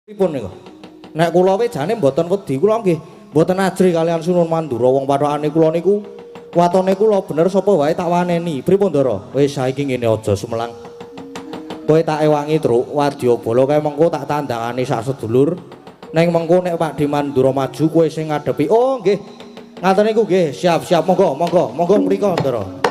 Pripun niku? Nek kula we jane mboten wedi, kula nggih mboten ajrih kalian Sunan Mandura, wong pathokane kula niku watone kula bener sapa wae tak waneni. Pripun, Ndara? Wis saiki ngene aja sumelang. Kowe tak ewangi truk wadyabala kae mengko tak tandangane sak sedulur. Neng mengko nek Pakdhe Mandura maju kowe sing ngadepi. Oh nggih. Ngaten niku nggih, siap-siap monggo monggo monggo mriko Ndara.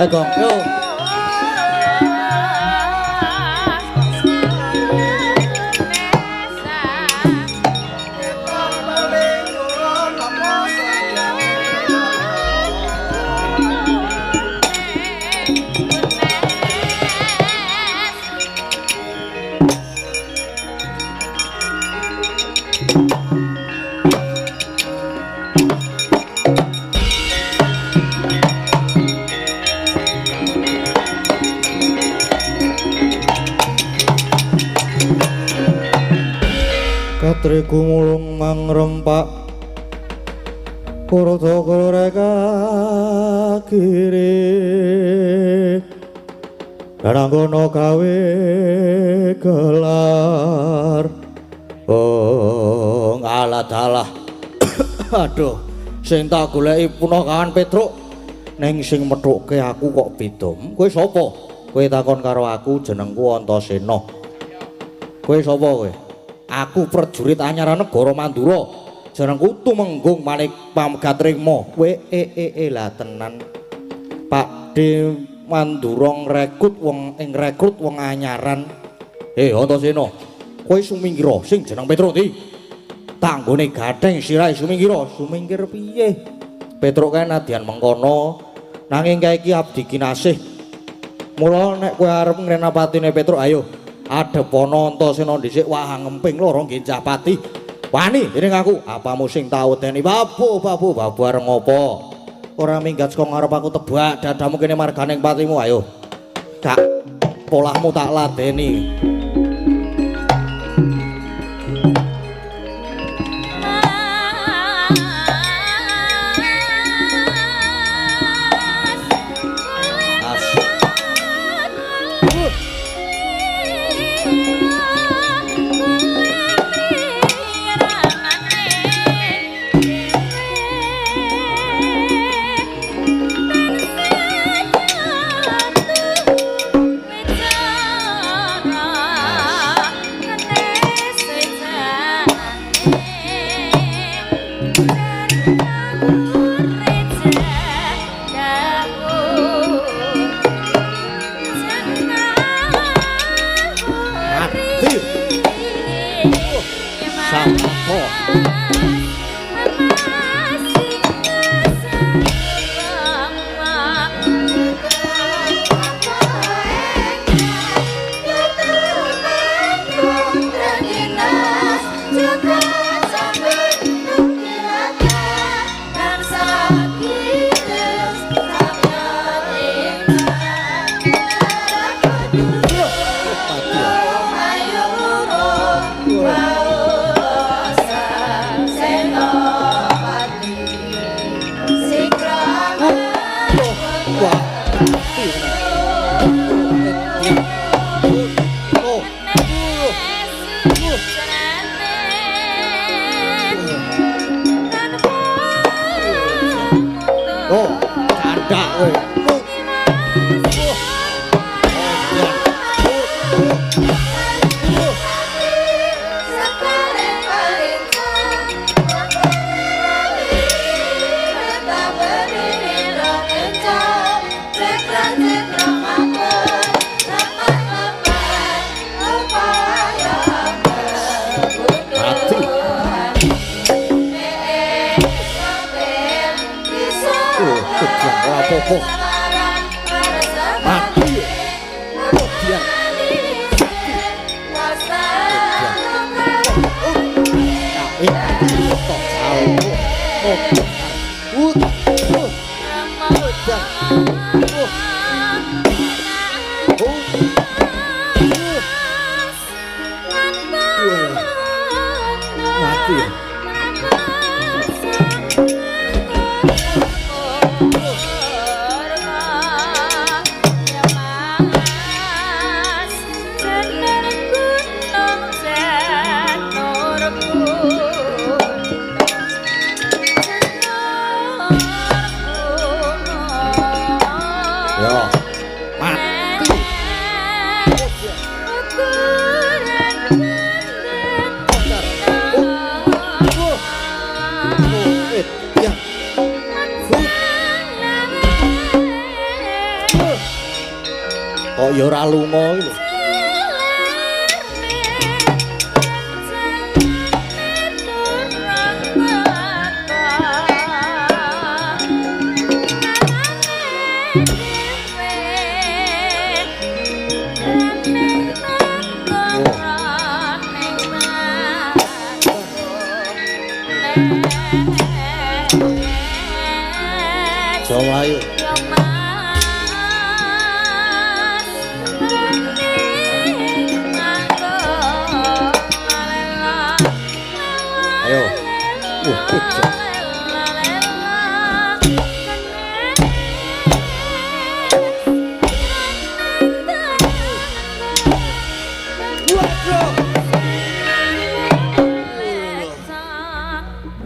Gong, yo. Katri gumulung mangrempak kurta kureka kiri Rangono gawe gelar. Oh ngalah dalah. Aduh, sing tak goleki punakawan Petruk ning sing methuke aku kok beda. Kowe sapa? Kowe takon karo aku, jenengku Antasena. Kowe sapa kowe? Aku prajurit anyaran negara Mandura. Jenengku Tumenggung Manik Pamegat Rikma. Kowe lah tenan. Pakdhe Mandura ngrekrut wong ing rekrut wong anyaran. Antasena, kowe sumingkira sing jeneng Petruk ndi? Tanggone gatheng sirahe sumingkira. Sumingkir piye? Petruk kae nadyan mengkono, nanging kae iki abdi kinasih. Mula nek kowe arep ngrenapatine Petruk, ayo adepana Antasena dhisik. Wah ngemping loro nggih pati. Wani dening aku, apamu sing tau wedeni? Babu babu babu arep ngopo? Ora minggat saka ngarep aku tebak dadamu kene marganing patimu. Ayo. Gak polahmu tak ladeni. Mati. Biar. Mati. Ya. Mati. Kok ya ora lunga iki lho. Jawa ayo. Ayo.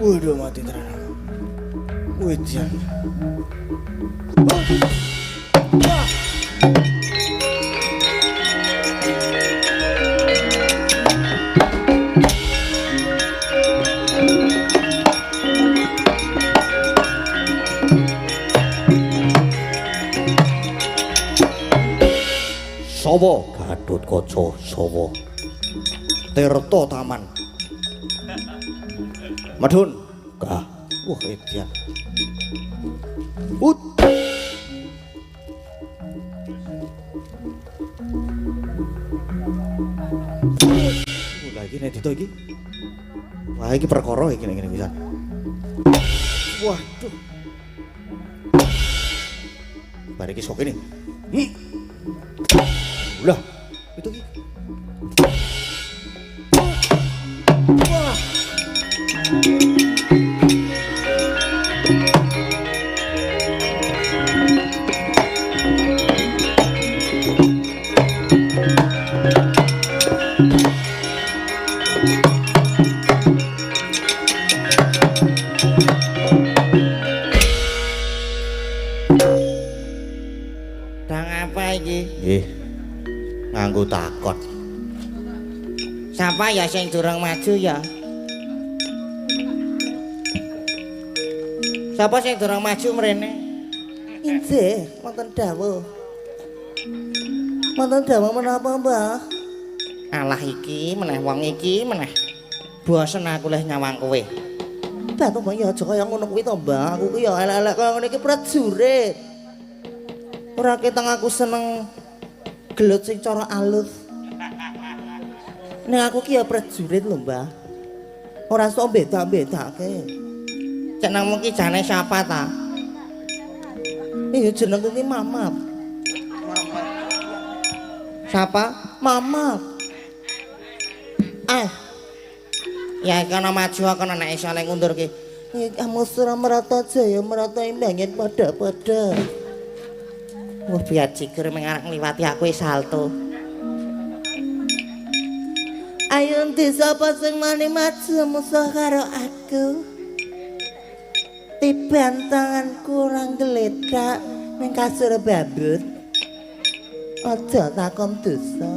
Waduh, mati tenan. Wejan. Sawa Gatotkaca sawa. Tirta Taman. Medhun. Gah. Wah, edan. Ut. Lah iki nek dito iki. Wah, iki perkara iki nek ngene pisan. Waduh. Bar iki sok kene. Lah, itu iki. Wah. Dang apa iki? Nggih. Nganggo takon. Sapa ya sing durung maju ya? Sapa sing durung maju mrene? Injih, wonten dawuh. Wonten dawuh menapa, Mbah? Alah iki meneh wong iki meneh. Bosen aku leh nyawang kowe. Mbah, to ya aja kaya ngono kuwi to, Mbah. Aku ki ya elek-elek kaya ngene iki prajurit. Ora ketang aku seneng gelut sing cara alus. Ning aku ki ya prajurit lho, Mbah. Ora iso beda-bedake. Jenengmu ki jane sapa ta? Iya, jenengku ki Mamat. Sapa? Mamat. Ah. Ya kono maju kono nek iso nek ngundur ki. Amusra merata jaya merata imbangin padha-padha. Wah, biar jiger mengarang ngliwati aku salto. Ayo endi sapa sing wani maju musuh karo aku? Tiban tanganku ora ngletak ning kasur babut. Aja takon dosa.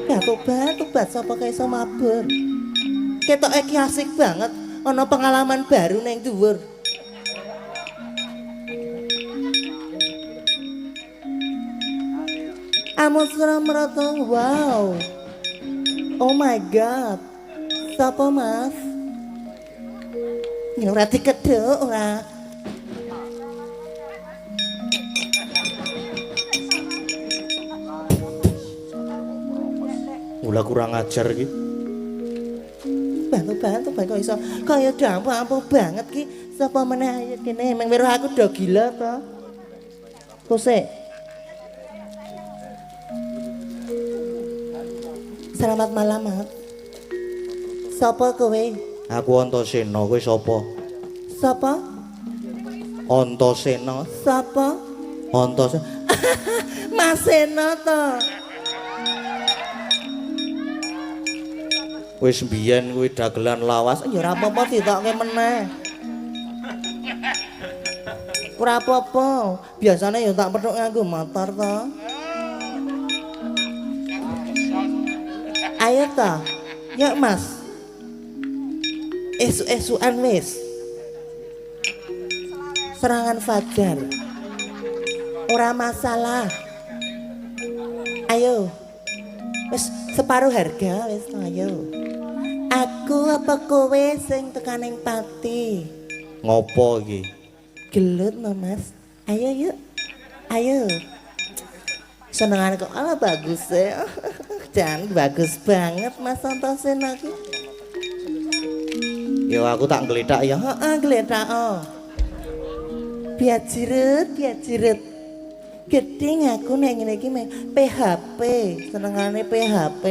Ya tobat, tobat sapa kae iso mabur. Ketoke iki asik banget, ana pengalaman baru ning dhuwur. Amusra merata, wow. Oh my god. Sapa, Mas? Ya ora dikedhuk ora. Bola kurang ajar iki. Bantu-bantu bae kok iso kaya ampuh-ampuh banget ki. Sapa meneh ayo kene meng weruh aku do gila to. Kose. Selamat malam, Mas. Sapa kowe? Aku Antasena, kowe sapa? Sapa? Antasena. Sapa? Antasena. Mas Sena to. Wis mbiyen kuwi dagelan lawas. Ya ora apa-apa ditokke meneh. Ora apa-apa. Biasane ya tak petuk nganggo motor to. Ayo ta. Yuk, Mas. Esuk-esukan wis. Serangan fajar. Ora masalah. Ayo. Wis separuh harga wis ayo. Aku apa kowe sing tekaning pati? Ngopo iki? Gelut no, Mas. Ayo yuk. Ayo. Senengane kok ala bagus e. Jan bagus banget Mas Antasena iki. Ya aku tak nglethak ya. Heeh, nglethak. Oh. Biajiret, biajiret. Gedhe aku nek ngene iki PHP, senengane PHP.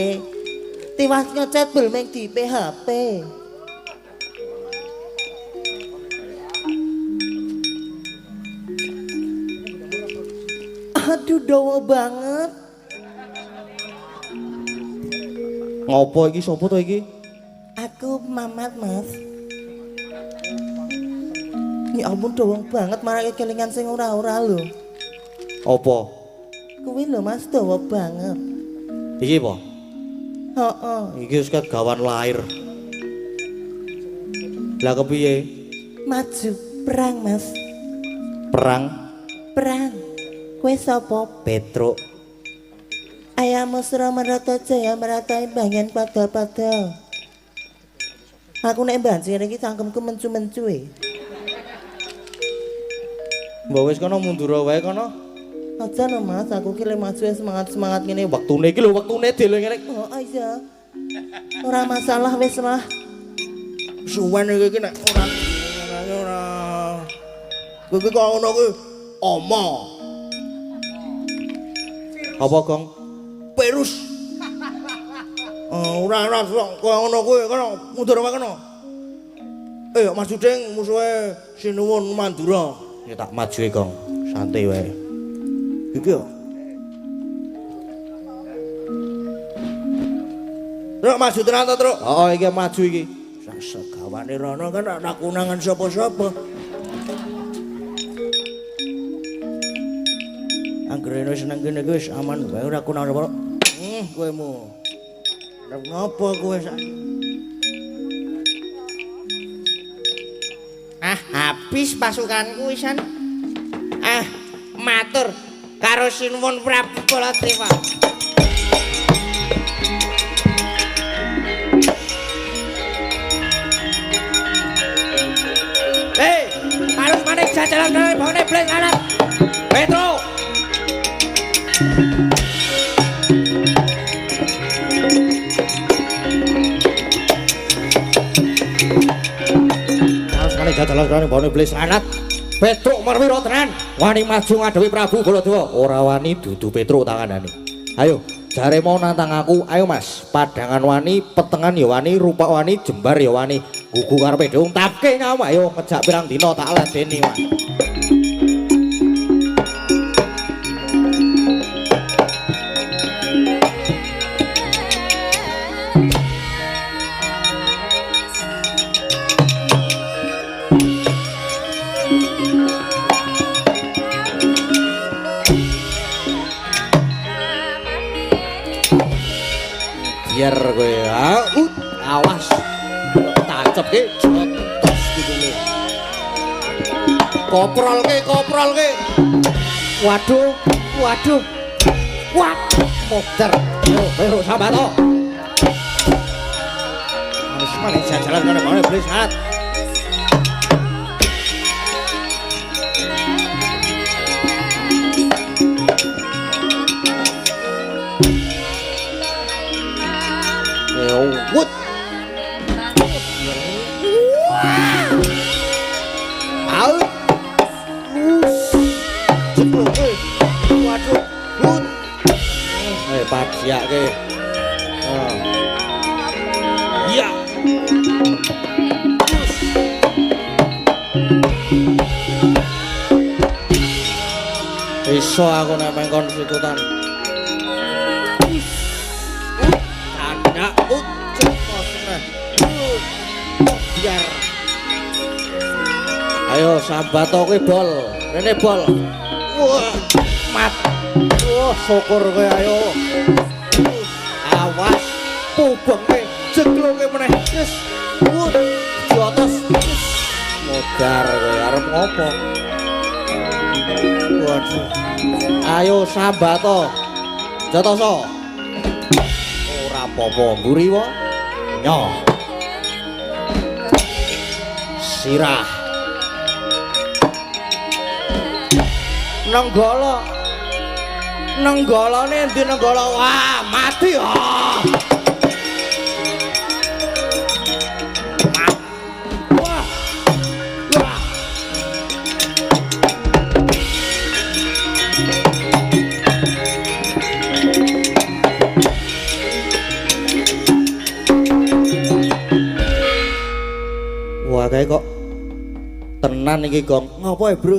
Tiwas ngechat bel meng di PHP. Aduh, dawa banget. Ngopo iki sapa to iki? Aku Mamat, Mas. Ya ampun dawa banget marake kelingan sing ora-ora lho. Apa? Kuwi lho Mas dawa banget. Iki apa? Heeh. Iki wis gawan lahir. Lah kepiye? Maju perang, Mas. Perang? Perang. Kowe sapa? Petruk. Ayah mesra merata jaya meratai bagian pada-pada. Aku nek banjir iki cangkemku mencu-mencu e. Mbok wis kono mundur wae kono. Aja no Mas, aku ki le maju semangat-semangat ngene. Wektune iki lho, wektune dieling-eling. Oh iya. Ora masalah wis lah. Suwen iki nek ora ora. Kowe iki kok ngono kuwi oma. Apa, Gong? Perus. Ora ora kok ngono kuwi kono mundur wae kono. Mas Juding musuhe Sinuwun Mandura. Ya tak maju e, Gong. Santai wae. Iki yo. Truk maju tenan to, Truk? Heeh, iki maju iki. Segawane rono kan ora kunangan sapa-sapa. Anggere wis nang kene iki wis aman wae ora kunangan sapa. Kowe mu. Arep ngopo kowe saiki? Ah, habis pasukanku wisan. Ah, matur karo Sinuwun Prabu Baladewa. Hei, harus manik jajalan dari bone bling anak. Petro. Harus manik jajalan dari bone bling anak. Petruk Marwira tenan wani maju ngadepi Prabu Baladewa. Ora wani dudu Petruk tanganane. Ayo, jare mau nantang aku, ayo Mas. Padangan wani, petengan ya wani, rupak wani, jembar ya wani. Gugu karepe dhewe tapke nyawa, ayo ngejak pirang dina tak ladeni, Mas. Biar kowe awas tancepke jotos gitu. Koprolke, koprolke. Waduh, waduh. Wah, muter. Yo, kowe sambat to. Wis malah jalan kono kono beli saat. Wut. Au. Waduh. Wut. Padiake. Iya. Iso aku nek mengkon sikutan. Anak biar. Ayo sambato kowe bol. Rene bol. Wah, mat. Wah, syukur kowe ayo. Awas pubenge jeglonge meneh. Wis. Wah, jotos. Modar kowe arep ngopo? Waduh. Ayo sambato. Jotoso. Ora apa-apa, mburi wae. Nyoh. Sirah. Nenggala. Nenggalane endi Nenggala? Wah, mati ah. Wah. Wah. Wah, kae kok tenan iki, Gong. Ngopo ya, Bro?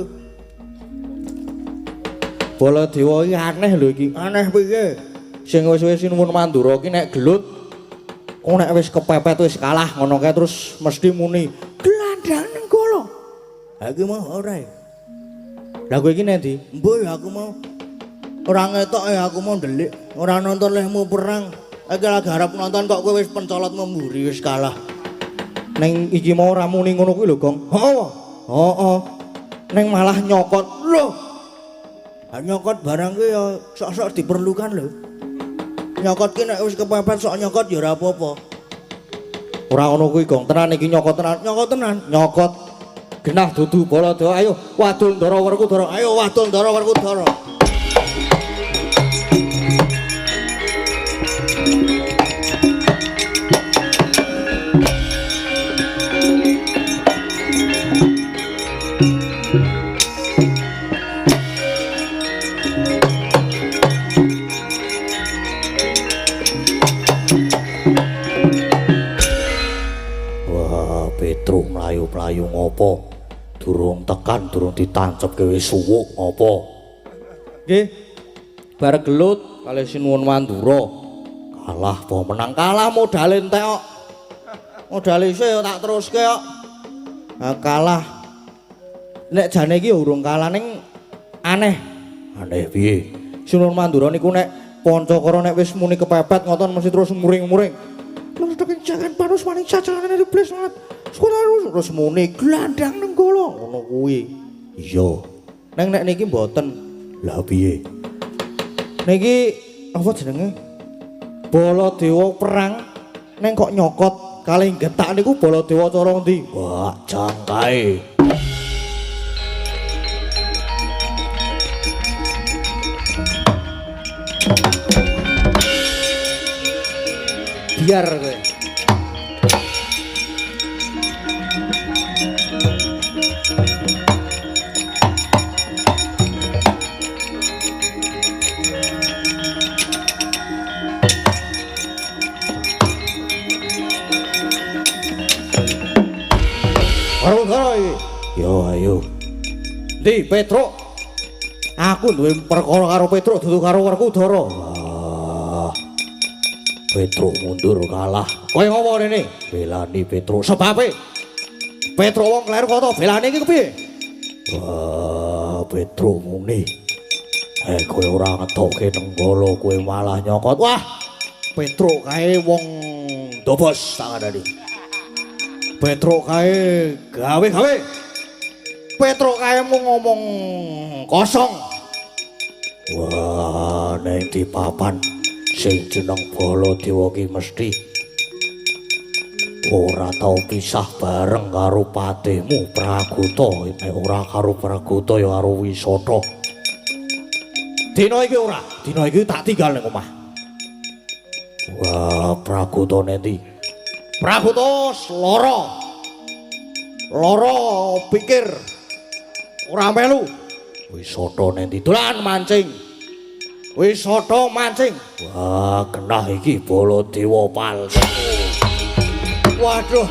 Baladewa iki aneh lho iki. Aneh piye? Sing wis-wis Sinuwun Mandura iki nek gelut kok nek wis kepepet wis kalah ngono kae terus mesti muni gelandang Nenggala. Ha iki mau ora. Lah kowe iki nek ndi? Mbuh ya aku mau ora ngetok ya aku mau ndelik, ora nonton lehmu perang. Iki lagi arep nonton kok kowe wis pencolot mburi wis kalah. Neng iki mau ora muni ngono kuwi lho, Gong. Heeh. Heeh. Neng malah nyokot. Lho. Ha nyokot barang ki ya sok-sok diperlukan lho. Nyokot ki nek wis kepepet sok nyokot ya ora apa-apa. Ora ngono kuwi, Gong. Tenan iki nyokot tenan. Nyokot tenan. Nyokot. Genah dudu Baladewa. Ayo wadul Ndara Werkudara. Ayo wadul Ndara Werkudara. Mlayu-mlayu ngopo? Durung tekan, durung ditancepke wis suwuk ngopo? Nggih. Bar gelut kalih Sinuwun Mandura. Kalah apa menang? Kalah modale entek kok. Modale isih ya tak teruske kok. Ha kalah. Nek jane iki urung kalah ning aneh. Aneh piye? Sinuwun Mandura niku nek Pancakara nek wis muni kepepet ngoten mesti terus muring-muring. Terus jangan panus maning cacalan iblis banget. Terus muni glandang Nenggala ngono kuwi. Iya. Neng nek niki mboten. Lah piye? Niki apa jenenge? Baladewa perang neng kok nyokot kalih getak niku Baladewa cara ndi? Wah, jangkae. Biar kowe. Yo ayo. Ndi Petruk? Aku duwe perkara karo Petruk dudu karo Werkudara. Wah. Petruk mundur kalah. Kowe ngopo rene? Belani Petruk. Sebabe Petruk wong kleru kok to belani iki kepiye? Wah, Petruk muni. Kowe ora ngetoke Nenggala, kowe malah nyokot. Wah, Petruk kae wong dobos tak kandhani. Petruk kae gawe-gawe. Petruk kae mung ngomong kosong. Wah, ning di papan sing jeneng Baladewa ki mesti ora tau pisah bareng karo patihmu Pragota. Nek ora karo Pragota ya karo Wisata. Dina iki ora, dina iki tak tinggal ning omah. Wah, Pragota nendi? Pragota lara. Lara pikir. Ora melu. Wisata nendi? Dolan mancing. Wisata mancing. Wah, genah iki Baladewa palsu. Waduh.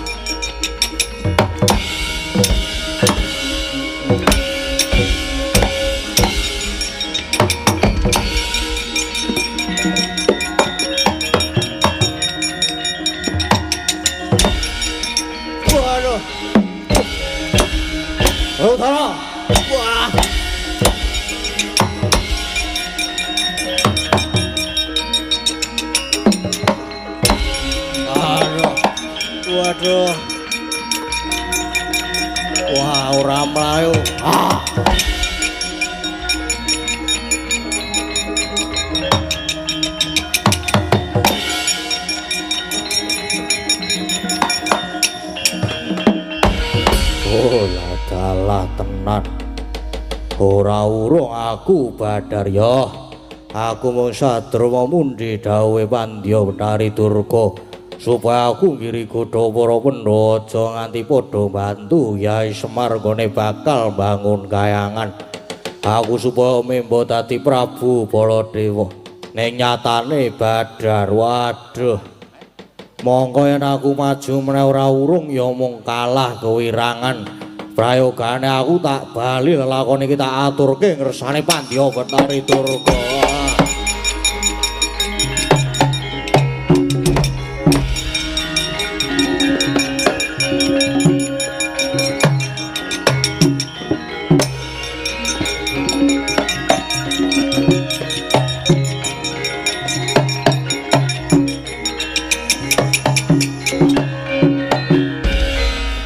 Waduh. Utara. Wah. Aduh. Waduh. Wah, ora mlayu. Ah. Oh, dalah tenan. Ora urung aku Badar ya. Aku mung sadruma mundi dawuhe Pandya Betari Durga supaya aku ngiri godha para Pandhawa aja nganti padha bantu Yai Semar nggone bakal bangun kayangan. Aku supaya membo dadi Prabu Baladewa. Ning nyatane Badar, waduh. Mongko yen aku maju meneh ora urung ya mung kalah kewirangan. Prayogane aku tak bali lelakon iki tak aturke ngersane Pandya Betari Durga.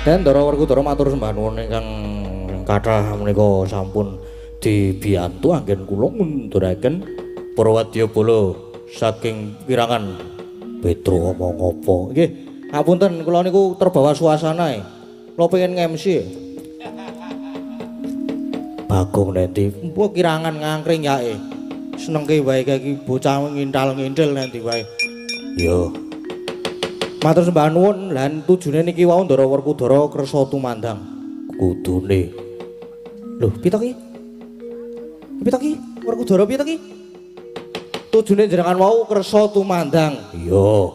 Den Ndara Werkudara matur sembah nuwun ingkang kathah menika sampun dibiyantu anggen kula ngunduraken para wadyabala saking kirangan Petro omong apa. Nggih, ngapunten kula niku terbawa suasana e. Kula pengen nge-MC. Bagong nanti mbok kirangan ngangkring yae. Senengke wae iki bocah ngintal-ngintil nanti wae. Yo. Matur sembah nuwun lan tujune niki wau Ndara Werkudara kersa tumandang kudune. Lho, piye to ki? Piye to ki? Werkudara piye to ki? Tujune jenengan wau kersa tumandang. Iya.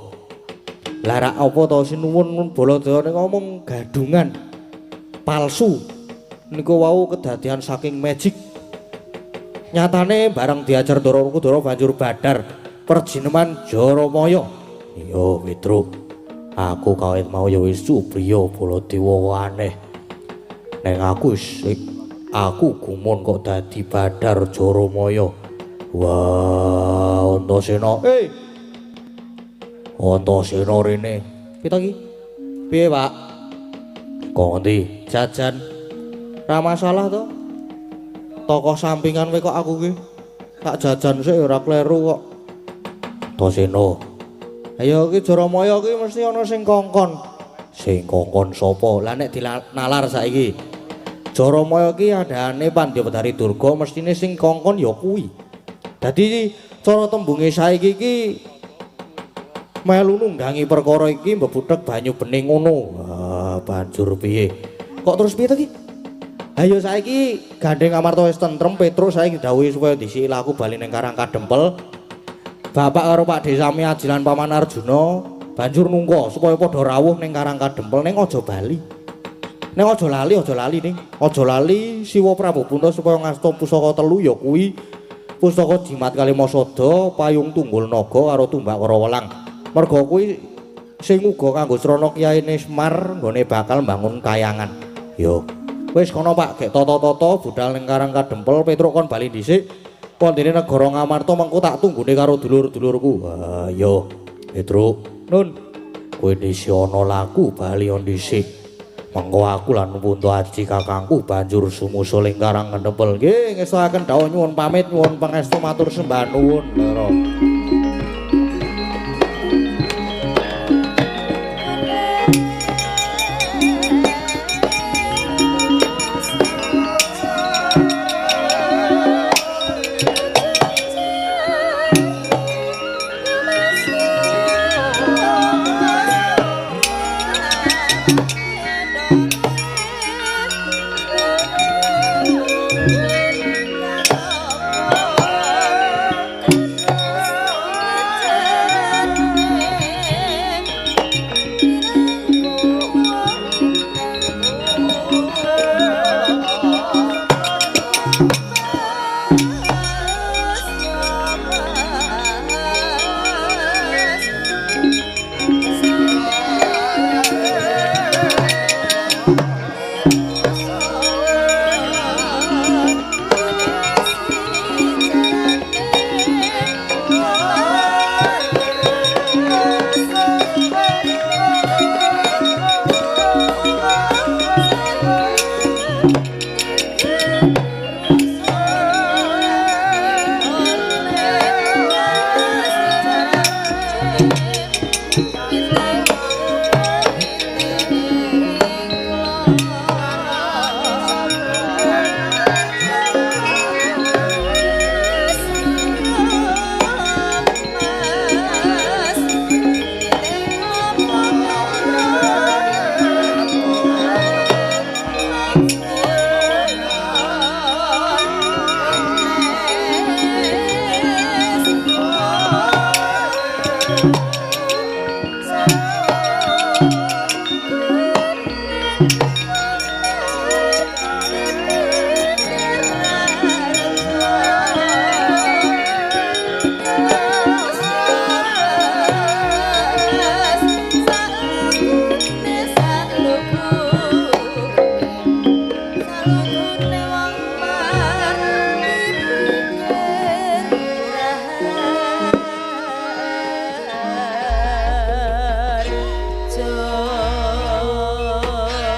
Lah rak apa to sinuwun Baladewa ngomong gadungan palsu. Niku wau kedadian saking magic. Nyatane bareng diajar Ndara Werkudara banjur badar perjineman Jaramaya. Iya, Petruk. Aku kawit mau ya wis supriya Baladewa aneh. Neng aku wis aku gumun kok dadi Badar Jaramaya. Wah, Antasena. Eh. Antasena rene. Piye to iki? Piye, Pak? Kok ngendi? Jajan. Ra masalah to. Tokoh sampingan kowe kok aku ki. Tak jajan sik ora kleru kok. Antasena. Ayo iki Jaramaya iki mesti ana sing kongkon. Sing kongkon sapa? Lah nek dinalar saiki. Jaramaya iki adane Pandya Betari Durga mestine sing kongkon ya kuwi. Dadi cara tembunge saiki iki melu nunggangi perkara iki mbebuthek banyu bening ngono. Wah, banjur piye? Kok terus piye to iki? Ayo saiki gandeng Amarta wis tentrem Petruk saiki dawuhi supaya disiki laku bali ning Karang Kadempel. Bapak karo Pak Desami Aji lan Paman Arjuna banjur nungka supaya padha rawuh ning Karang Kadempel ning aja bali. Ning aja lali ning. Aja lali Siwa Prabu Punta supaya ngasta pusaka telu ya kuwi pusaka Jimat Kalimasada, Payung Tunggul Naga karo Tumbak Karawelang. Merga kuwi sing uga kanggo srana Kiyaine Semar nggone bakal mbangun kayangan. Yo. Wis kono Pak, gek tata-tata budal ning Karang Kadempel, Petruk kon bali dhisik. Wondene negara Ngamarta mengko tak tunggune karo dulur-dulurku. Ha yo, Petruk. Nun, kowe dhisik ana laku bali dhisik. Mengko aku lan Punta Aji kakangku banjur sumusul ing Karang Kadempel. Nggih, ngestokaken dawuh nyuwun pamit, nyuwun pangestu matur sembah nuwun. Ndara.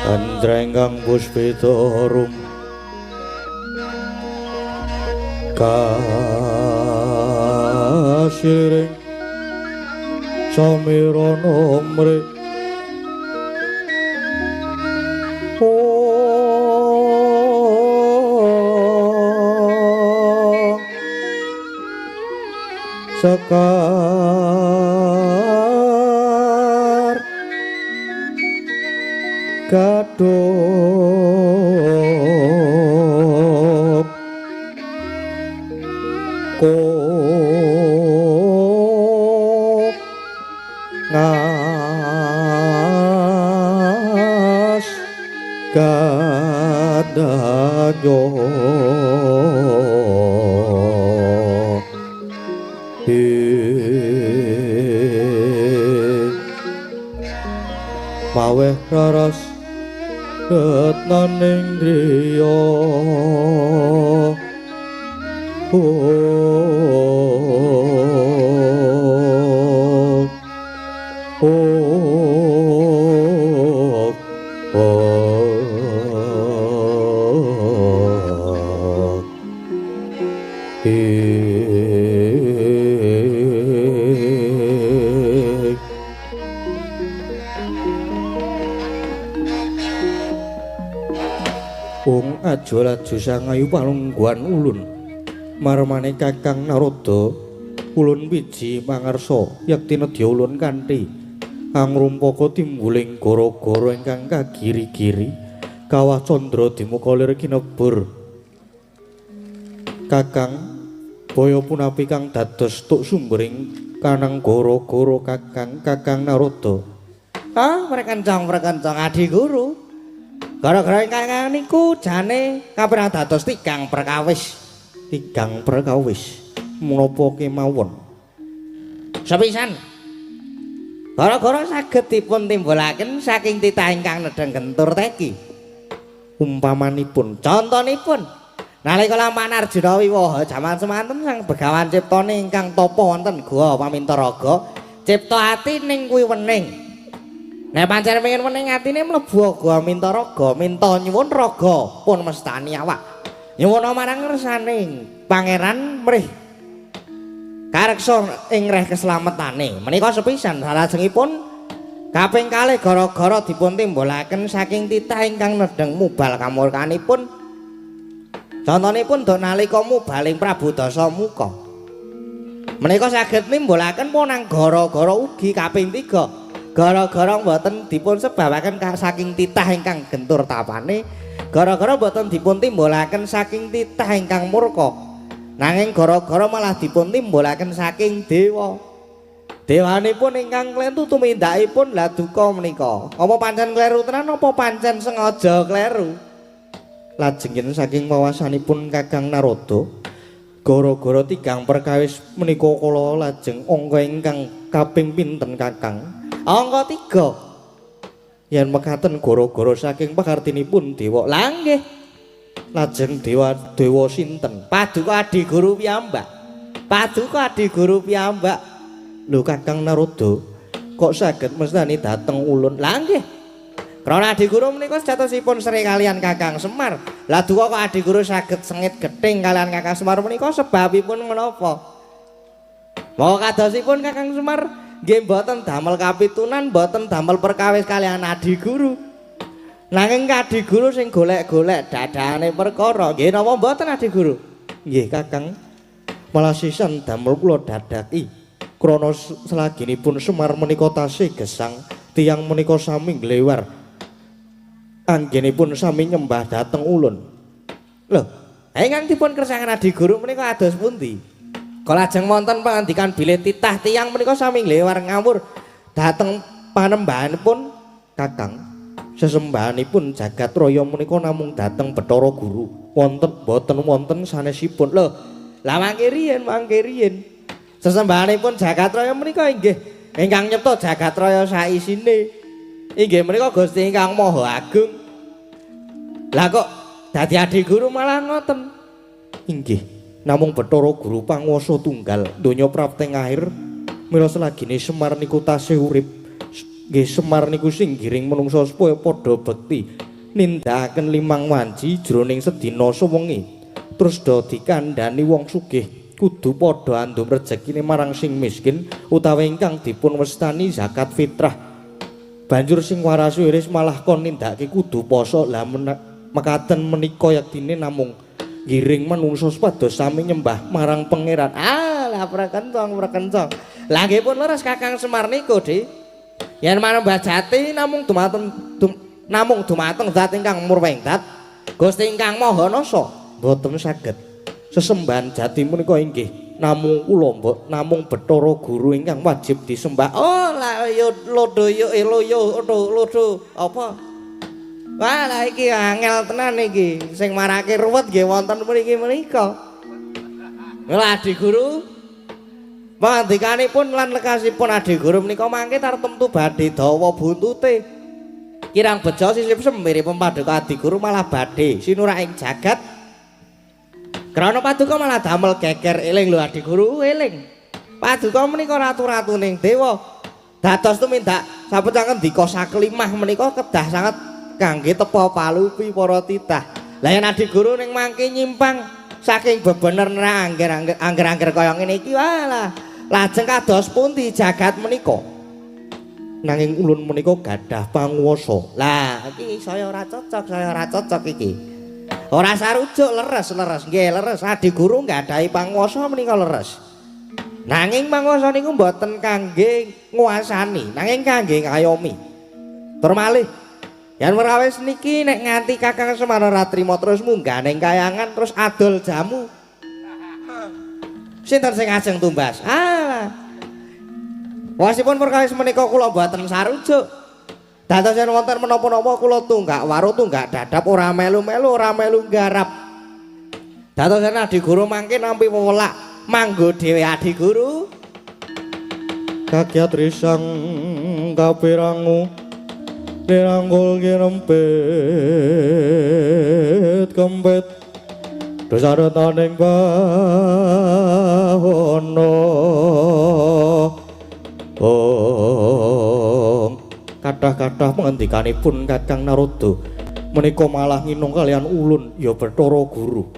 Andrenggang puspita rum kasiring samirana mri sekar gadhung ngas gadanyo maweh raras retnaning griya. Aja laju sangayu palungguhan ulun marmane Kakang Narada ulun wiji mangarsa yekti nedya ulun kanthi angrumpaka timbuling gara-gara ingkang kagiri-giri kawah candra dimuka lir kinebur. Kakang baya punapi kang dados tuk sumbering kanang gara-gara Kakang Kakang Narada. Ah, prekencong adi guru. Gara-gara ingkang niku jane kaperang dados tigang perkawis. Tigang perkawis menapa kemawon? Sepisan. Gara-gara saged dipun timbulaken saking titah ingkang nedheng gentur teki. Umpamanipun, contonipun nalika lampahan Arjuna wiwaha jaman semanten sang Begawan ciptane ingkang tapa wonten Guwa Pamintaraga, cipta ati ning kuwi wening. Nek pancen pengen wening atine mlebu Guwa Mintaraga, minta nyuwun raga pun mestani awak. Nyuwun marang ngersane pangeran mrih kareksa ing reh keslametane. Menika sepisan salajengipun kaping kalih gara-gara dipun timbulaken saking titah ingkang nedheng mubal kamurkanipun. Contonipun dok nalika mubaling Prabu Dasamuka. Menika saged nimbulaken ponang gara-gara ugi kaping 3. Gara-gara mboten dipun sebabaken saking titah ingkang gentur tapane, gara-gara mboten dipun timbulaken saking titah ingkang murka. Nanging gara-gara malah dipun timbulaken saking dewa. Dewanipun ingkang klentu tumindakipun lha duka menika. Apa pancen kleru tenan apa pancen sengaja kleru? Lajengipun saking wawasanipun Kakang Narada, gara-gara tigang perkawis menika kala lajeng angka ingkang kaping pinten Kakang? Angka 3. Yen mekaten gara-gara saking pakartinipun dewa. Lah nggih. Lajeng dewa sinten? Paduka Adi Guru piyambak. Paduka Adi Guru piyambak. Lho Kakang Narada, kok saged mestani dhateng ulun? Lah nggih. Krana Adi Guru menika sejatosipun sri kalian Kakang Semar. Lah duka kok Adi Guru saged sengit gething kalian Kakang Semar menika sebabipun menapa? Monggo kadosipun Kakang Semar nggih mboten damel kapitunan, mboten damel perkawis kalian Adi Guru. Nanging Adi Guru sing golek-golek dadane perkara. Nggih napa mboten Adi Guru? Nggih Kakang. Malah sisan damel kula dadaki. Krana selaginipun Semar menika tasih gesang, tiyang menika sami nglewar. Anggenipun sami nyembah dhateng ulun. Lho, ingkang dipun kersakaken Adi Guru menika ados pundi? Kala lajeng wonten pangandikan bilih titah tiyang menika sami nglewar ngawur dhateng panembahanipun Kakang. Sesembahanipun jagat raya menika namung dhateng Bathara Guru. Wonten boten wonten sanesipun. Lho, lah mangke riyen. Sesembahanipun jagat raya menika inggih ingkang nyipta jagat raya saisine. Inggih menika Gusti ingkang Maha Agung. Lah kok dadi Adi Guru malah ngoten? Inggih, namung Bathara Guru panguwasa tunggal donya prapteng akhir. Mila selagine Semar niku tasih urip, Nggih Semar niku sing giring menungsa supaya padha bekti nindakaken limang wanci jroning sedina suwengi. Terus do dikandhani wong sugih kudu padha andum rejekine marang sing miskin utawi ingkang dipun wastani zakat fitrah. Banjur sing waras wiris malah kon nindakake kudu poso. Lah mekaten menika yektine namung giring manungsa supados sami nyembah marang pangeran. Ah, lah prekencong prekencong. Lah nggih pun leres Kakang Semar niku, Dik. Yen manembah jati namung dumateng namung dumateng zat ingkang murwengdat Gusti ingkang Maha Nasa mboten saged. Sesembahan jati menika inggih namung kula mbok namung Bathara Guru ingkang wajib disembah. Oh, lah yo lodo yo loyo lodo apa? Wah, lah iki angel tenan iki. Sing marake ruwet nggih wonten mriki menika. Lah Adi Guru pangandikanipun lan lekasipun Adi Guru menika mangke tartemtu badhe dawa buntute. Kirang bejo sisip semiripun paduka Adi Guru malah badhe sinurak ing jagat. Krana paduka malah damel geger. Eling lho Adi Guru, eling. Paduka menika ratu-ratuning dewa. Dados tumindak sapecah ngendika saklimah menika kedah sanget kangge tepa palupi para titah. Lah yen Adi Guru ning mangke nyimpang saking bebener angger-angger kaya ngene iki, walah lajeng kados pundi jagat menika? Nanging ulun menika gadah panguwasa. Lah iki saya ora cocok, saya ora cocok iki. Ora sarujuk leres-leres nggih leres Adi Guru nggadahi panguwasa menika leres. Nanging panguwasa niku mboten kangge nguasani, nanging kangge ngayomi. Tur malih yen werawis niki nek nganti Kakang Semar ora trima terus munggah ning kayangan terus adol jamu. Sinten sing ajeng tumbas? Ah. Wasipun perkawis menika kula mboten sarujuk. Dados yen wonten menapa-napa kula tunggak waru tunggak dadap ora melu-melu ora melu nggarap. Dados yen Adi Guru mangke nampi wewelak manggo dhewe Adi Guru. Kagyat risang kapirangu dirangkul kirempit kempit dosaretaning bahono. Oh, kathah-kathah pengendikanipun Kakang Narada menika malah nginung kalian ulun ya Bathara Guru.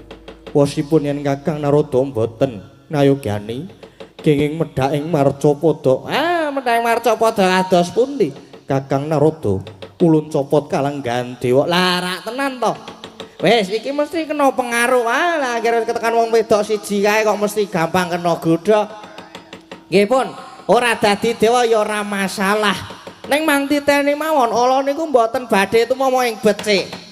Wasipun yen Kakang Narada mboten nayogyani kenging medhak ing marcapada. Ah, medhak ing marcapada kados pundi? Kakang Narada ulun copot kalenggahan dewa. Lah rak tenan to. Wis iki mesti kena pengaruh. Ah, lah akhire ketekan wong wedok siji kae kok mesti gampang kena godha. Nggih pun, ora dadi dewa ya ora masalah. Ning mang titeni mawon ala niku mboten badhe tumama ing becik.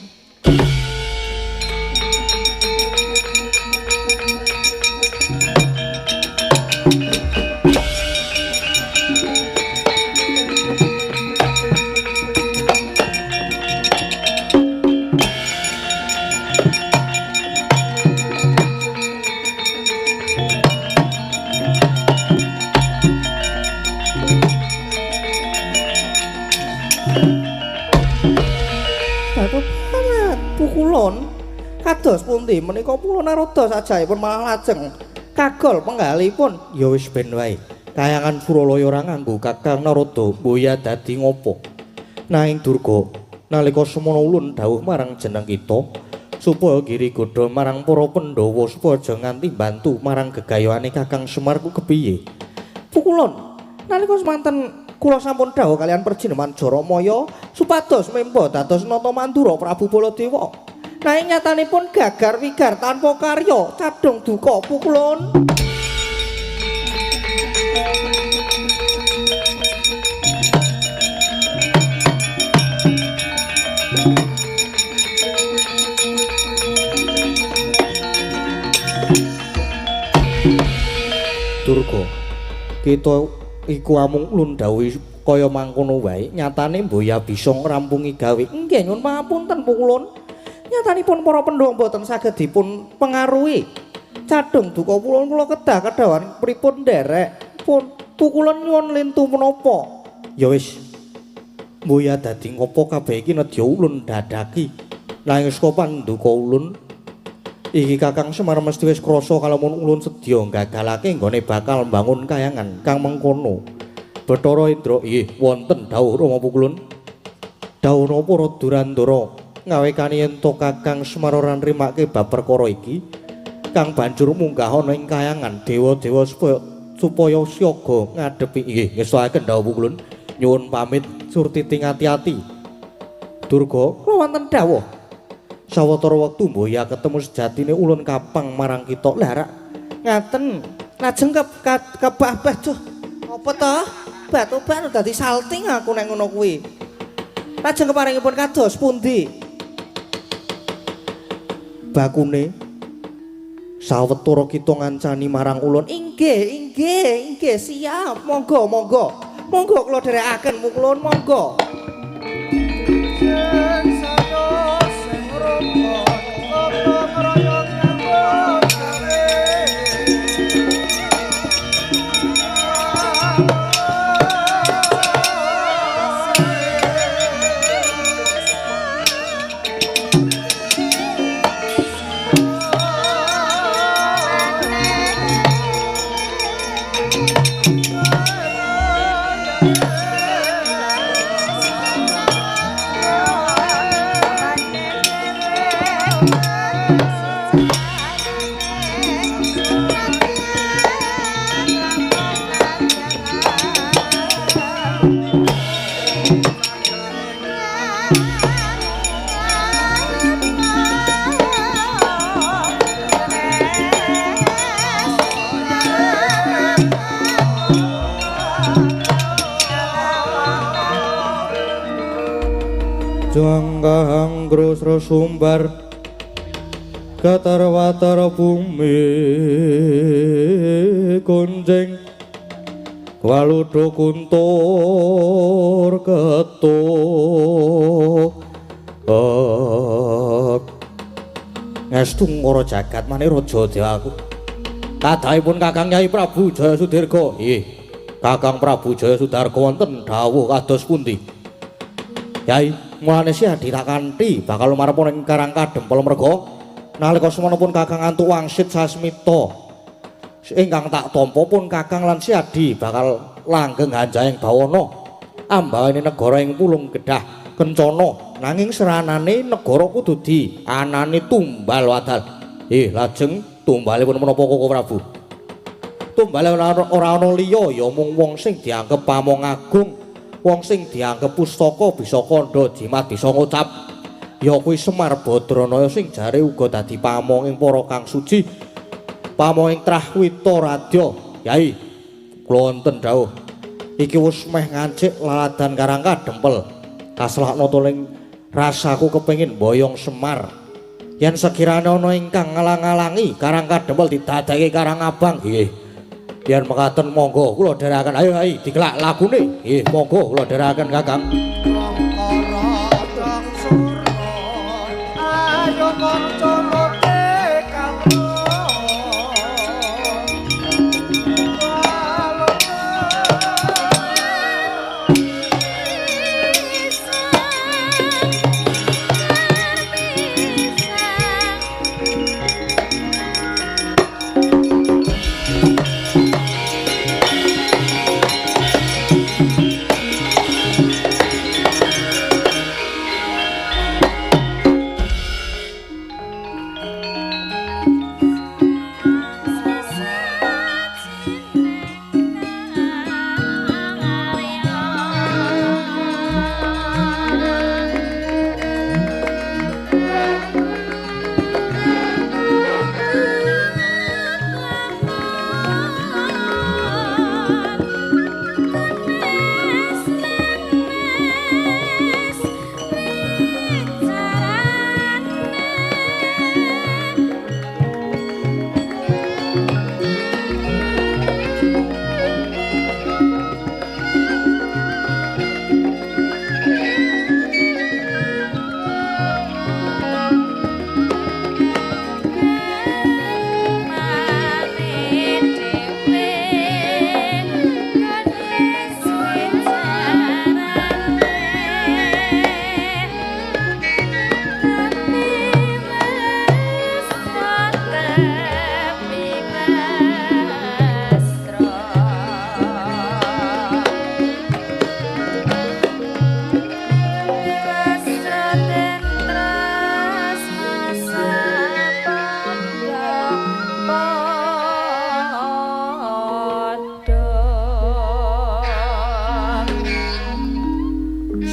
Pukulun kados pundi menika Pulo Narada sajaipun malah lajeng kagol penggalipun. Ya wis ben wae. Kayangan Suralaya ora nganggo Kakang Narada mboya dadi ngopo. Nanging Durga nalika semono ulun dawuh marang jeneng kita supaya giri godha marang para Pandhawa supaya aja nganti bantu marang gegayuhane Kakang Semar ku kepiye. Pukulun nalika semanten kula sampun dawuh kalian perjineman Jaramaya supados memba dados nata mandura Prabu Baladewa. Nanging nyatanipun gagar wigar tanpa karya cadhong duka pukulun. Durga, kita iku amung ulun dawuhi kaya mangkono wae, nyatane mboya bisa ngrampungi gawe. Nggih nyuwun pangapunten pukulun. Nyatanipun para Pandhawa mboten saged dipun pengaruhi. Cadhong duka pukulun kula kedah kedawan pripun nderek pun pukulun nyuwun lintu menapa. Ya wis. Mboya dadi ngopo kabeh iki nedya ulun dadaki. Nanging saka panduka ulun iki Kakang Semar mesti wis krasa kalamun ulun sedya gagalake nggone bakal mbangun kayangan kang mengkono. Bathara Indra, inggih wonten dawuh Rama Pukulun. Dawuh napa para Durandara ngawekani yen to Kakang Semar ora nrimake bab perkara iki, kang banjur munggah ana ing kayangan dewa-dewa supaya siaga ngadepi. Nggih, ngestokaken dawuh Pukulun. Nyuwun pamit surtiting ati-ati. Durga, kula wonten dawuh. Sawetara wektu mboya ketemu sejatine ulun kapang marang kita. Lah rak ngaten. Lajeng kebabah duh. Apa to? Batu-batu dadi salting aku nek ngono kuwi. Lajeng keparingipun kados pundi? Bakune sawetara kita ngancani marang ulun. Inggih, inggih, inggih, siap. Monggo, monggo. Monggo kula dherekaken mukulun monggo. Jangkang grosro sumbar katar watar bumi kunjing waludo kuntur ketuk. Ngestu ngara jagat mane raja dewaku. Kadhahipun Kakang Kyai Prabu Jaya Sudirga. Nggih, Kakang Prabu Jaya Sudarga wonten dawuh kados pundi? Yai, mulane si Adi tak kanthi bakal lumarep ing Karang Kadempel merga nalika semono pun Kakang antuk wangsit sasmita ingkang tak tampa pun Kakang lan si Adi bakal langgeng hanjayeng bawana ambawane negara ing Pulung Gedah Kencana, nanging seranane negara kudu di anane tumbal wadal. Lajeng tumbalipun menapa Koko Prabu? Tumbale ora ana liya ya mung wong sing dianggep pamong agung, wong sing dianggep pustaka bisa kandha jimat bisa ngucap, ya kuwi Semar Badranaya sing jare uga dadi pamong ing para kang suci, pamong ing trah Wita Radya. Yai, kula wonten dawuh. Iki wis meh ngancik laladan Karang Kadempel. Kaslakna tuling rasaku kepengin mboyong Semar. Yen sekirane ana ingkang ngalang-alangi Karang Kadempel didadekake Karang Abang. Nggih. Yen mekaten monggo kula dherekaken. Ayo ayo dikelak lagune. Nggih, monggo kula dherekaken Kakang. Ayo kanca lote kawula.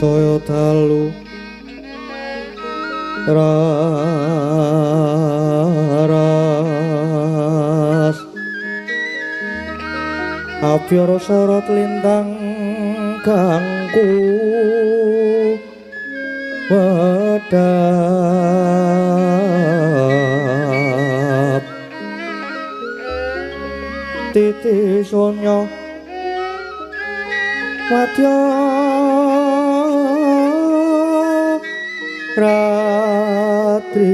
Saya dalu raras abyara sorot lintang kangku wedhap titi sonya madya ratri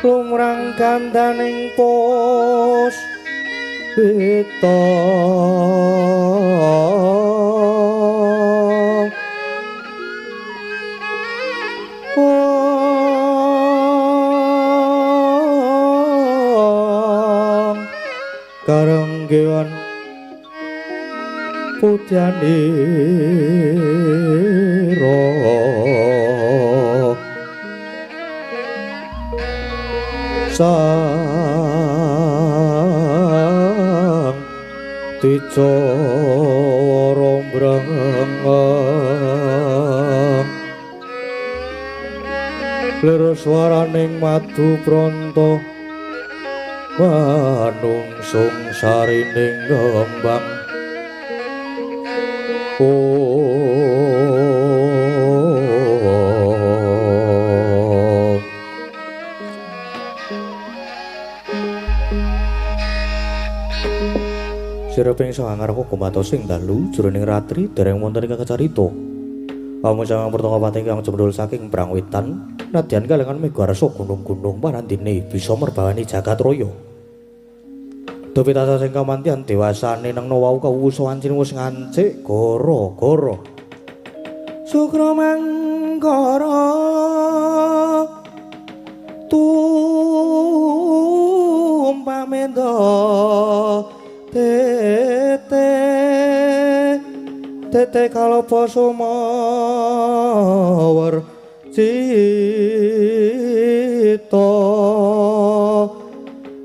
lumrang kandaning pos pita karenggewan putyanira sang dicara mbrengeng lir swaraning madu pronto manungsung sarining kembang. Sireping sangarku kumatos ing dalu jroning ratri dereng wonten ing kacarita. Pamujangan pertaka kang jembrul saking Brangwetan nadyan kalengan mega rasa gunung-gunung parandene bisa merbawani jagat raya. Dupi tansah sing kamantian dewasane nang wau kawusa wancine wis ngancik gara-gara. Sukra manggara tumpah menda tete tete kalapa sumawar cita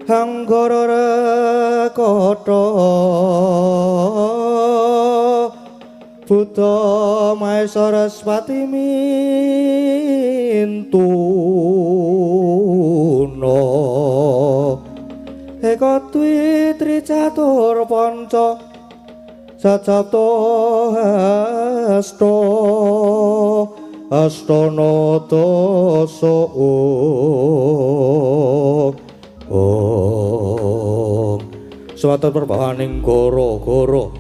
hanggara rekata Buddha Maha Saraswati mintuna eka dwi tri catur panca sacapta hasta astana dasa om swatur perbawaning goro-goro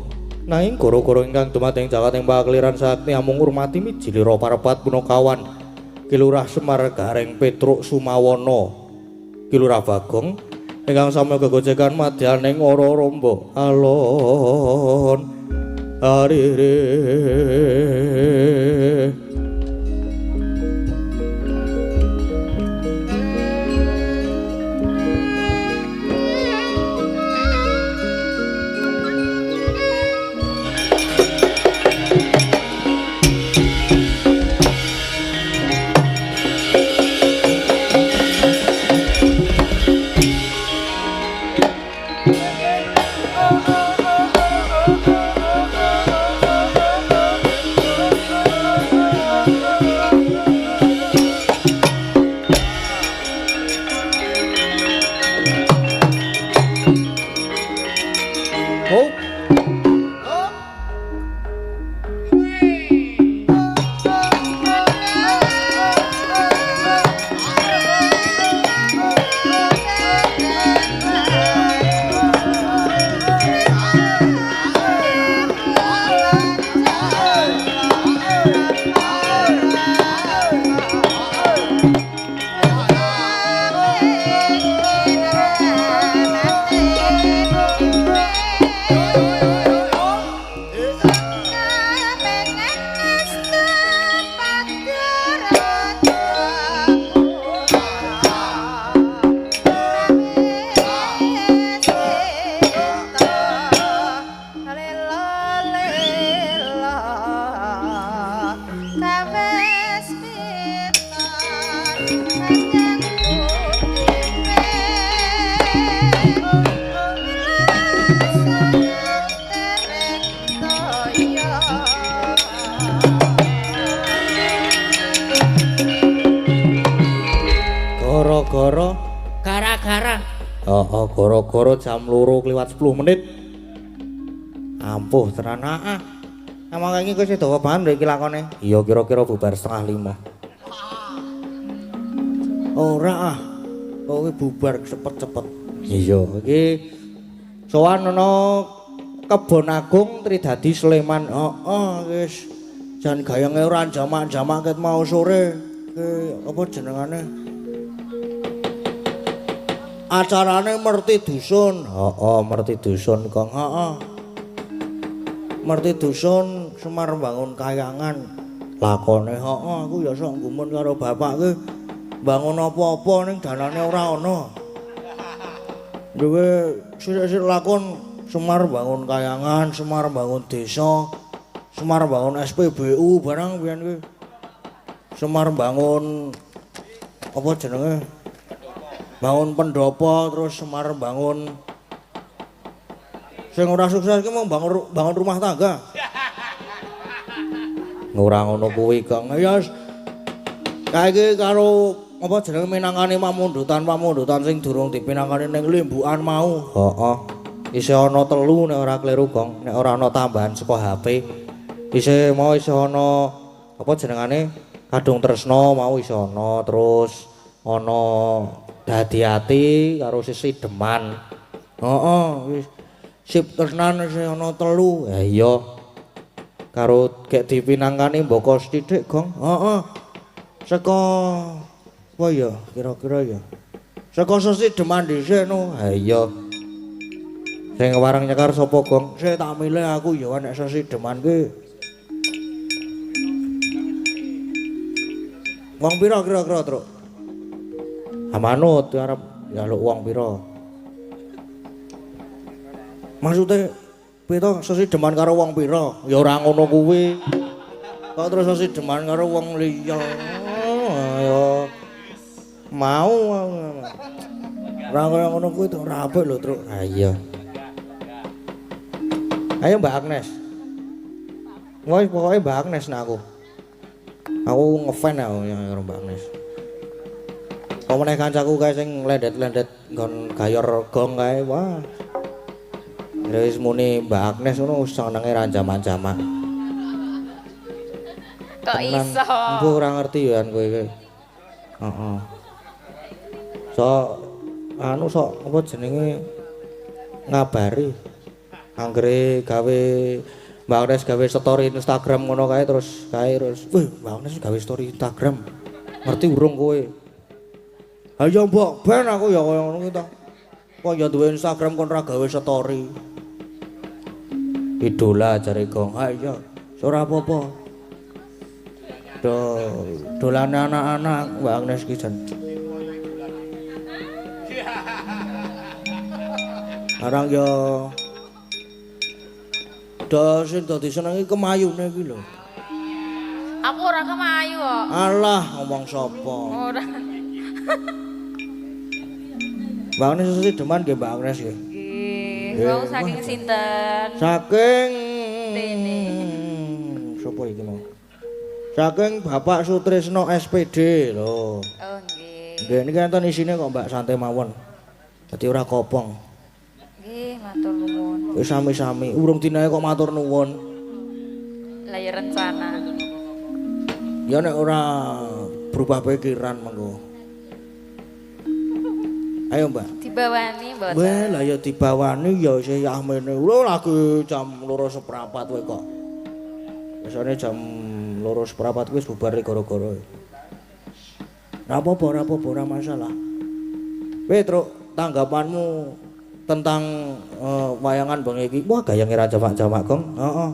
nanging goro-goro ingkang dumateng jagat ing pakeliran sakti amung ngurmati mijilira parepat punakawan Ki Lurah Semar Gareng Petruk Sumawana Ki Lurah Bagong ingkang sami gegojekan madyaning ora rombo alon arire. Gara-gara jam 2:10. Ampuh tenan ah. Emang iki kowe dawa banget lho iki lakone. Iya kira-kira bubar 4:30. Ora ah. Kowe bubar cepet-cepet. Iya, iki sowan ana Kebon Agung Tridadi Sleman. Heeh, wis jan gayenge ora jamak-jamak ket mau sore. Ki apa jenengane? Acarane Merti Dusun. Heeh, Merti Dusun, Kang. Heeh. Merti Dusun Semar bangun kayangan. Lakone heeh, aku ya sok gumun karo bapak ki bangun apa-apa ning danane ora ana. Duwe sithik-sithik lakon Semar bangun kayangan, Semar bangun desa, Semar bangun SPBU barang biyen kuwi. Semar bangun apa jenenge? Bangun pendopo, terus Semar bangun sing ora sukses ki mung bangun rumah tangga. Ora ngono kuwi, Kang. Ya kae iki karo apa jenenge minangkani pamundutan-pamundutan sing durung dipinangkani ning limbukan mau. Heeh. Isih ana telu nek ora kleru, Gong. Nek ora ana tambahan saka HP. Isih mau isih ana apa jenengane? Kadung Tresna mau isih ana, terus ana Dadi Ati karo Sisi Deman. Heeh, wis sip tresnan isih ana telu. Ha iya. Karo gek dipinangkani mboko sithik, Gong. Heeh. Saka apa ya kira-kira ya? Saka Sisi Deman dhisik no. Ha iya. Sing warang nyekar sapa, Gong? Sik tak milih aku ya nek Sesi Deman ki. Wong pira kira-kira, Truk? Amanut arep njaluk wong pira? Maksude piye to Sesi Deman karo wong pira? Ya ora ngono kuwi. Kok terus Sesi Deman karo wong liya? Ya mau ora kaya ngono kuwi to ora apik lho, Truk. Ha iya. Ayo Mbak Agnes. Wah, pokoknya Mbak Agnes nak aku. Aku ngefan aku karo Mbak Agnes. Kok meneh kancaku kae sing lendet-lendet nggon gayor gong kae, wah. Wis muni Mbak Agnes ngono senenge ra jamak-jamak. Kok iso? Embuh ora ngerti ya kowe iki. Heeh. Sok anu sok apa jenenge ngabari. Anggere gawe Mbak Agnes gawe story Instagram ngono kae terus kae terus, "Wih, Mbak Agnes gawe story Instagram. Ngerti urung kowe?" Ha ya mbok ben aku ya kaya ngono kuwi to. Kok ya duwe Instagram kon ora gawe story. Idola jare Gong. Ha iya, ora apa-apa. Do dolane anak-anak Mbak Agnes ki jan. Arang ya do sing dadi senengi kemayune iki lho. Aku ora kemayu kok. Alah, ngomong sapa? Ora. Mbak Agnes Sesi Deman nggih Mbak Agnes nggih. Nggih, wau saking sinten? Saking Tene. Sapa iki mau? Saking Bapak Sutrisno SPD lho. Oh nggih. Nggih niki enten isine kok Mbak santai mawon. Dadi ora kopong. Nggih, matur nuwun. Wis sami-sami, urung dinae kok matur nuwun. Lah ya rencana. Ya nek ora berubah pikiran mengko. Ayo Mbak. Dibawani mboten? Weh, lah ya dibawani ya isih yahmene. Lho lagi jam 2:15 kowe kok. Biasane jam 2:15 kuwi wis bubar gara-gara. Ora apa-apa, ora apa-apa, ora masalah. Weh, Truk, tanggapanmu tentang wayangan bengi iki. Wah, gayange ra jamak-jamak, Gong. Heeh.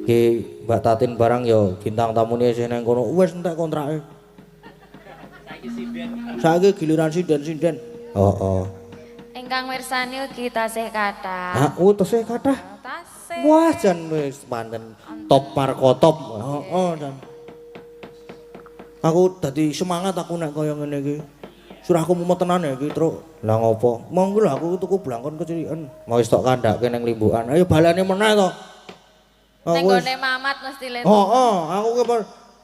Ki Mbak Tatin barang ya bintang tamune isih nang kono. Wis entek kontrake. Saiki giliran sinden-sinden. Heeh. Ingkang mirsani ugi tasih kathah. Ha, oh tasih kathah. Tasih. Wah, jan wis manten top markotop. Heeh, jan. Aku dadi semangat aku nek kaya ngene iki. Surahku mumet tenan ya iki, Truk. Lah ngopo? Monggo lho aku tuku blangkon kecilikan. Mau wis tok kandhake ning limbukan. Ayo balane meneh to. Ning gone Mamat mesti le. Heeh, aku ki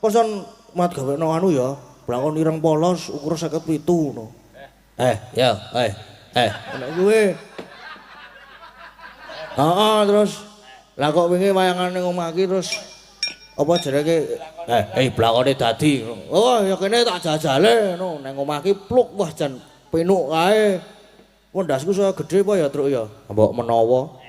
pesen mat gawekno anu ya. Blangkon ireng polos ukur 57 ngono. Ngono kuwi. Heeh, terus lah kok wingi wayangan ning omah iki terus apa jenenge blakone dadi. Oh, ya kene tak jajale ngono ning omah iki pluk wah jan penuk kae. Wendasku saya gedhe apa ya, Truk ya? Mbok menawa.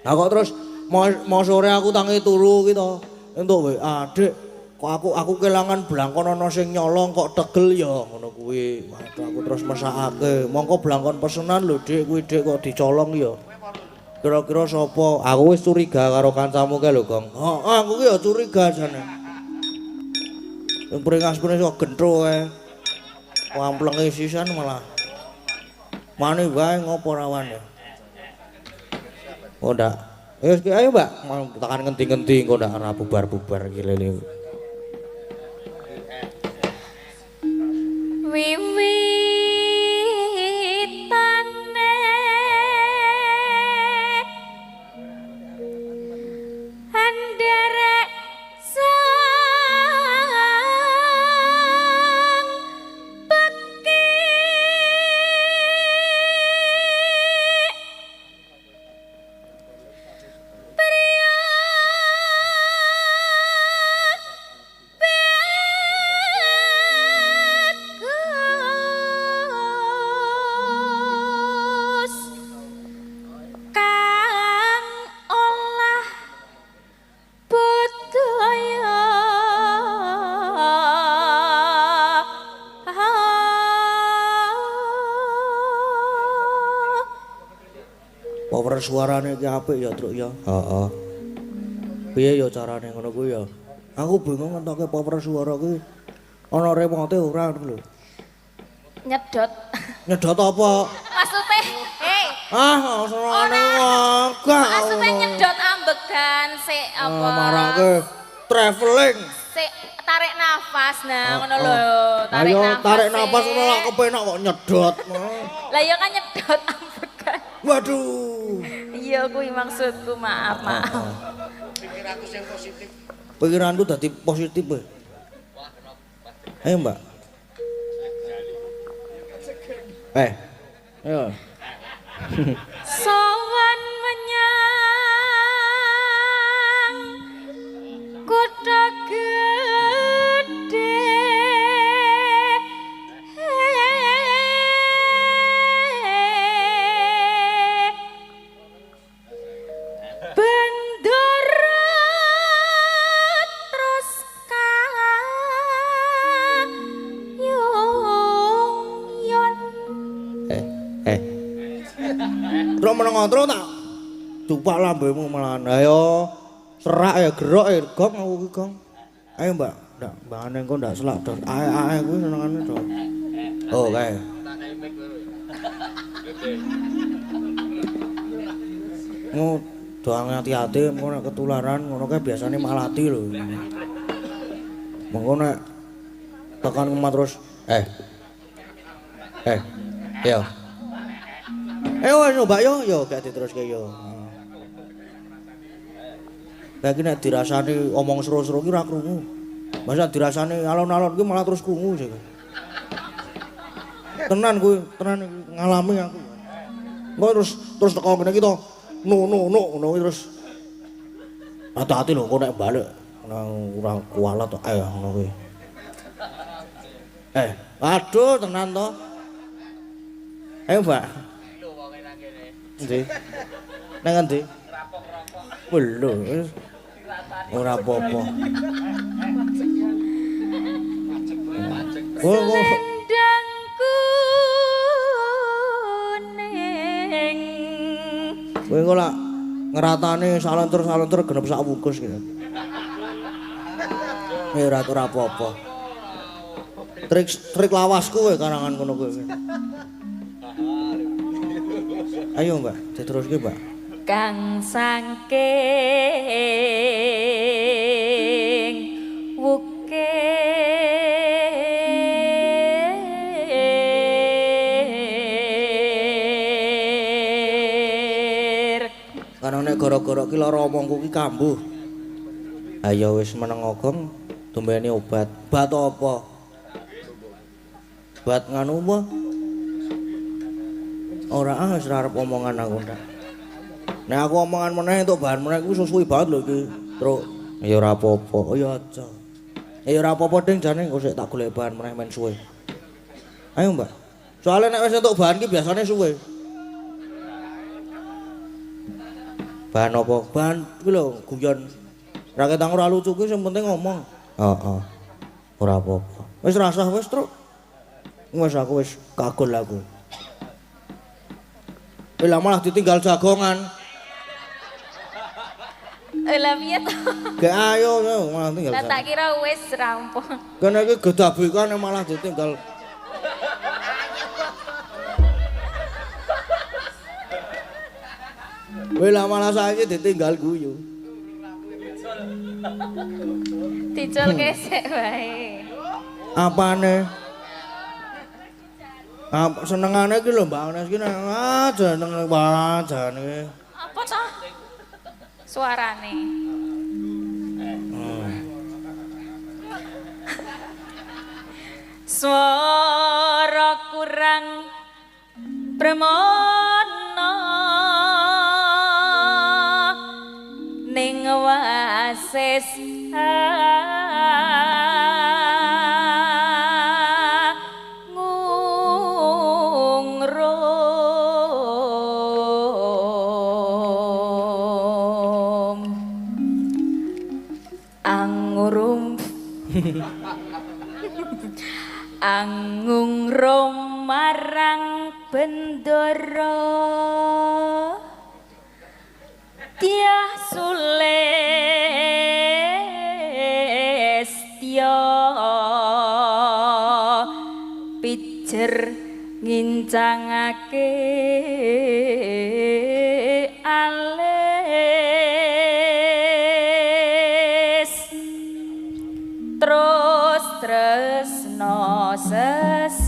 Lah kok terus mau sore aku tangi turu ki to. Entuk WA, Dik, kok aku kelangan blangkon ana sing nyolong kok tegel ya ngono kuwi. Waduh aku terus mesakake. Mongko blangkon pesenan lho, Dik, kuwi Dik kok dicolong ya. Kira-kira sapa? Aku wis curiga karo kancamu kae lho, Gong. Heeh, aku ki ya curiga jane. Yang pringas-pringas kok gentro kae. Wamplenge sisan malah. Mane wae ngopo rawane. Oh ndak. Wis ayo, Mbak, mau tekan ngendi-ngendi engko ndak ora bubar-bubar iki lele. Wiwitane anderek sang pekik priya bagus kang olah budaya. Power suarane iki apik ya, Truk ya. Heeh. Piye ya carane ngono kuwi ya? Aku bingung ngentoke power suara kuwi ana remote ora ngono lho. Nyedot. Nyedot apa? Maksudnya, hei, Ah, senengane enggak. maksudnya nyedot ambegan sik apa? Marake traveling. Sik tarik nafas nah ngono lho, tarik Ayo nafas. tarik nafas sik. ngono lak kepenak kok nyedot. Lah ya kan nyedot ambegan. Waduh. Iya kuwi maksudku, maaf, maaf. Pikiranku dadi positif kowe. Ayo, Mbak. Ayo. Sowan menyang kutha gedhe. Bendoro terus kayung yon. Truk meneng tru tak dupak lambemu malahan. Ayo serak ya gerok ya gong aku ki gong. Ayo Mbak, ndak mbane engko ndak selak dos. Ae-ae kuwi senengane do. Oh, kae. Ngo doang hati-hati engko nek ketularan ngono kae biasane malati lho. Mengko nek tekan omah terus yo. Wis Mbak yo yo gak diteruske yo. Lah iki nek dirasani omong seru-seru ki ora krungu. Masa dirasani alon-alon ki malah terus krungu sih. Tenan kuwi, tenan ngalami aku. Engko terus teko ngene iki to. No no no ngono kuwi terus. Hati-hati lho engko nek balik nang ora kualat to ayo ngono kuwi. Aduh tenan to. Ayo Mbak. Endi? Nang endi? Lho, ora apa-apa. Oh, Selendang kuning. Kowe engko lak ngeratane salenter-salenter genep sak wungkus gitu. Ora ora apa-apa. Trik lawasku kowe karangan ngono kowe. Ayo Mbak, diteruske Mbak. Kang saking wukir Karena nek gara-gara ki lara omongku ki kambuh. Ayo wis meneng ogong tumbene obat. Obat apa? Obat nganu apa? Ora ah wis ora arep omongan aku ndak. Nek aku omongan meneh entuk bahan meneh kuwi suwi banget lho iki. Truk. Ya ora apa-apa. Oh ya aja. Ya ora apa-apa ding jane engko sik tak golek bahan meneh men suwe. Ayo, Mbak. Soale nek wis entuk bahan ki biasane suwe. Bahan apa? Bahan kuwi lho guyon. Ra ketang ora lucu kuwi sing penting ngomong. Heeh. Ora apa-apa. Wis rasah wis, Truk. Wis aku wis kagol aku. Lah malah ditinggal jagongan. Lah piye to? Gek ayo malah tinggal. Lah tak kira wis rampung. Kene iki gedabekan malah ditinggal. Weh lah malah saiki ditinggal guyu. Dicul kesek wae. Apane? Apa senengane iki lho Mbak Agnes iki ah jeneng jane. Apa to? Suarane. Swara kurang premana ning wasis ngungrum angurum angungrum marang bendara tiah sulestya pijer ngincangake alis terus tresno sesah